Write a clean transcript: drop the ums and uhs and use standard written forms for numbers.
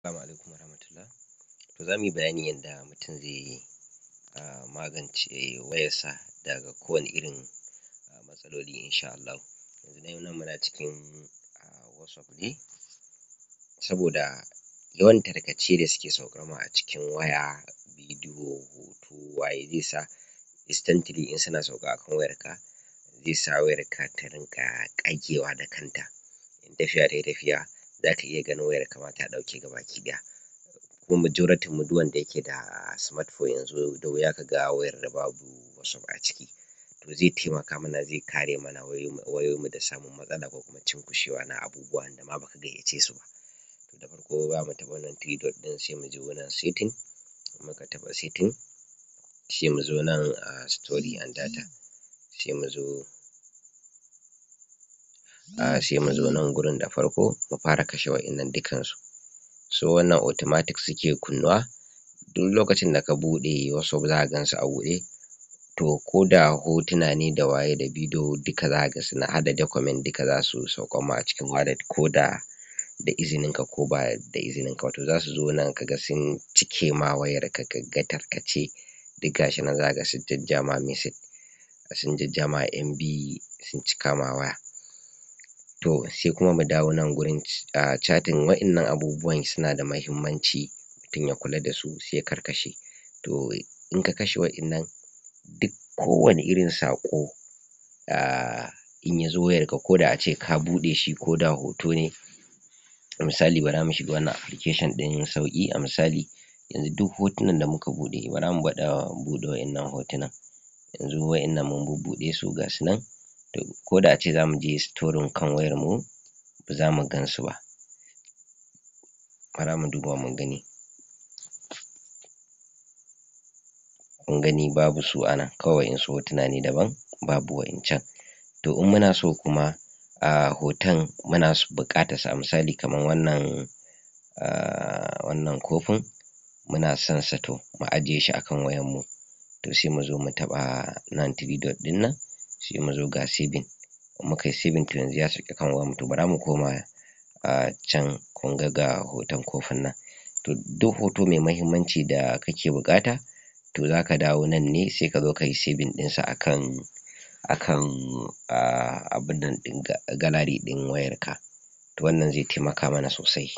Assalamu alaikum warahmatullah. To, zamuyi bayani yanda mutum zai magance wayarsa daga kowane irin matsaloli, insha Allahu. Yanzu dai nan muna cikin WhatsApp ne. Saboda yawan tarkace da suke sauka ma a cikin waya, bidiyo, hoto, waye, zai sa instantly in suna sauka akan wayarka, zai sa wayarka ta rinƙa ƙagewa da kanta. In tafiya tayi tafiya, zaka iya ganin wayarka ma ta ɗauke gabaki ɗaya. Kuma majorityn mu, duk wanda yake da smartphone yanzu, da wuya kaga wayar da babu WhatsApp a ciki. To, zai taimaka mana, zai kare mana wayoyinmu da samun matsala ko kuma cunkushewa na abubuwan da ma baka gayyace su ba. Da farko zamu taɓa wannan three dot ɗin, sai muje wannan setting. In muka taɓa setting, sai mu zo nan storage and data, sai mu zo nan gurin. Da farko mu fara kashe wa'innan dukansu. So wannan automatic suke kunnuwa. Duk lokacin da ka buɗe WhatsApp, zaka gansu a buɗe. To, ko da hotuna ne da waye da bidiyo duka, zaka ga suna hada document duka, zasu saukan ma a cikin wallet, ko da da izinin ka ko ba da izinin ka ba. To, zasu zo nan, kaga sun cike ma wayar ka, kaga tarkace duk gashi nan. Zaka ga sun jajja ma message, sun jajja ma MB, sun cika ma waya. To, sai kuma mu dawo nan gurin chatting. Wa'innan abubuwan suna da mahimmanci mutum ya kula da su, sai ya karkashe. To, in ka kashe wa'innan duk, kowane irin saƙo in yazo wayarka, ko da ace ka buɗe shi, ko da hoto ne. Misali, bara mu shiga wannan application ɗin sauƙi. A misali yanzu, duk hotunan da muka buɗe, bara mu gwada buɗe wa'innan hotunan. Yanzu wa'innan mun bubbuɗe su, gasu nan. To, ko da ace zamu je storing kan wayar mu, ba zamu gansu ba. Bara mu duba mu gani. Kun gani, babu su a nan. Kawai wa'insu hotuna ne daban, babu wa'incan. To, in muna so kuma hoton muna buƙatar sa, a misali kaman wannan kofin muna son sa, to mu ajiye shi akan wayar mu. To, sai mu zo mu taɓa nan three dot ɗin nan, sai mu zo ga saving. In muka yi saving, to yanzu ya sauka kan wayar mu. To, bara mu koma can. Kun ga, ga hoton kofin nan. To, duk hoto mai mahimmanci da kake buƙata, to zaka dawo nan ne, sai ka zo kayi saving ɗinsa akan abunnan ɗin gallery ɗin wayarka. To, wannan zai taimaka mana sosai.